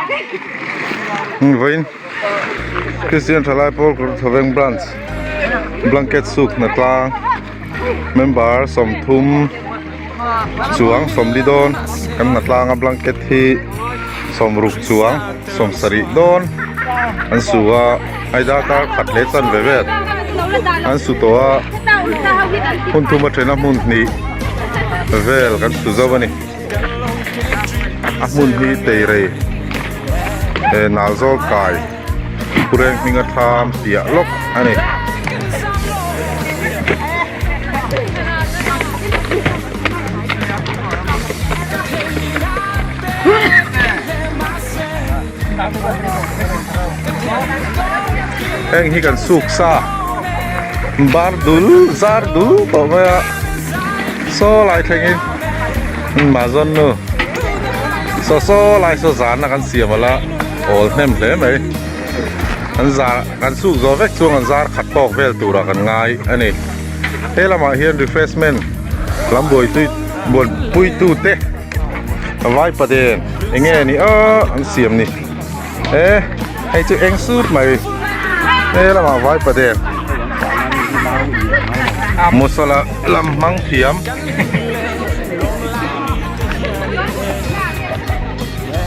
Vawiin Kristian Thalai Pawl Kawrthawveng Branch Blanket suk hna tlang member 30 chuang 40 dawn kan hna tlang a blanket hi 60 chuang 70 dawn an su a hei darkar khat leh chanve vel an su tawh a hmun thum a then a hmun hnih vel kan su zo a ni. A hmun hi teirei eh nal zawl kai pureng hming a thlam piah lawk a ni. Heng hi kan suk sa bar dul zar dul tawh mai a saw lai thlengin. Mahzawn nu saw saw lai saw zan a kan siam ala awl hnem hle mai an zar kan suk zawh vek chuan an zar khat tawk vel turah kan ngai a ni he lamah hian refreshment lam buaitui buaipui tu te vai paden eng nge ni a an siam ni e hei chu eng sut mai he lamah vai paden masala lam hmang thiam.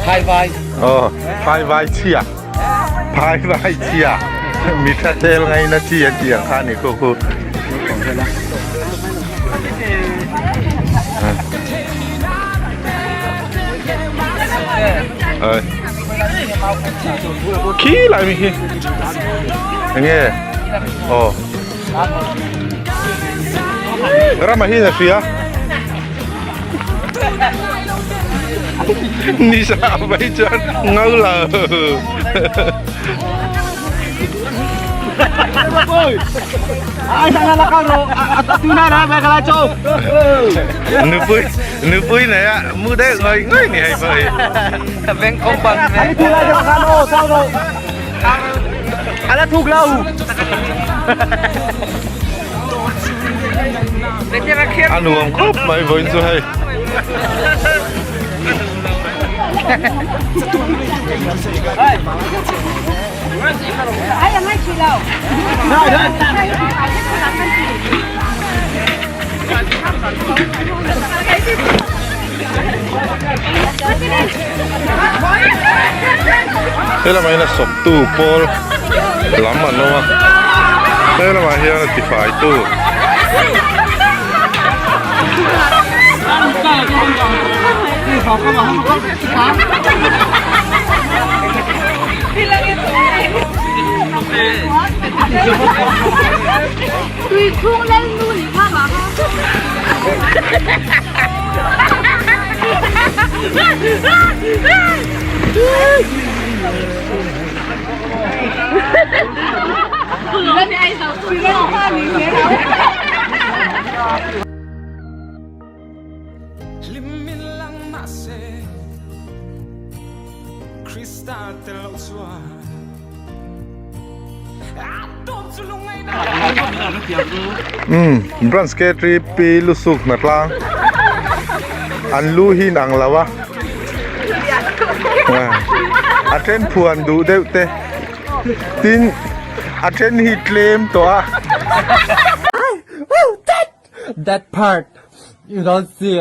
Phai vai. Ờ, phai vai chia. Phai vai chia. Mi tha tel ngai na chi an ti ang kha ni khu khu. Ơi. Khi lại mi khi. Nghe. Ồ. Rama hi a hria ni sa mai chuan ngau lo nupui nupui nei a mu deuh ngawih ngawih ni hei pawh hi. A nuam khawp mai vawiin chu hei. He lamah hian a sawptu pawl lam an awm a he lamah hian a tifaitu Umm branch K3P lusuk hna tlang an lu hi inang lo a a then phuan duh deuh te tin a then hi tlem tawh a. That part you don't see.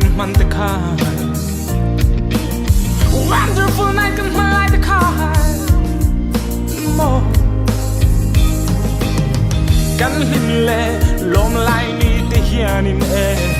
kan hman te khan Wonderful night kan hman lai te khan Maw Kan hlim leh lawm lai ni te hianin e.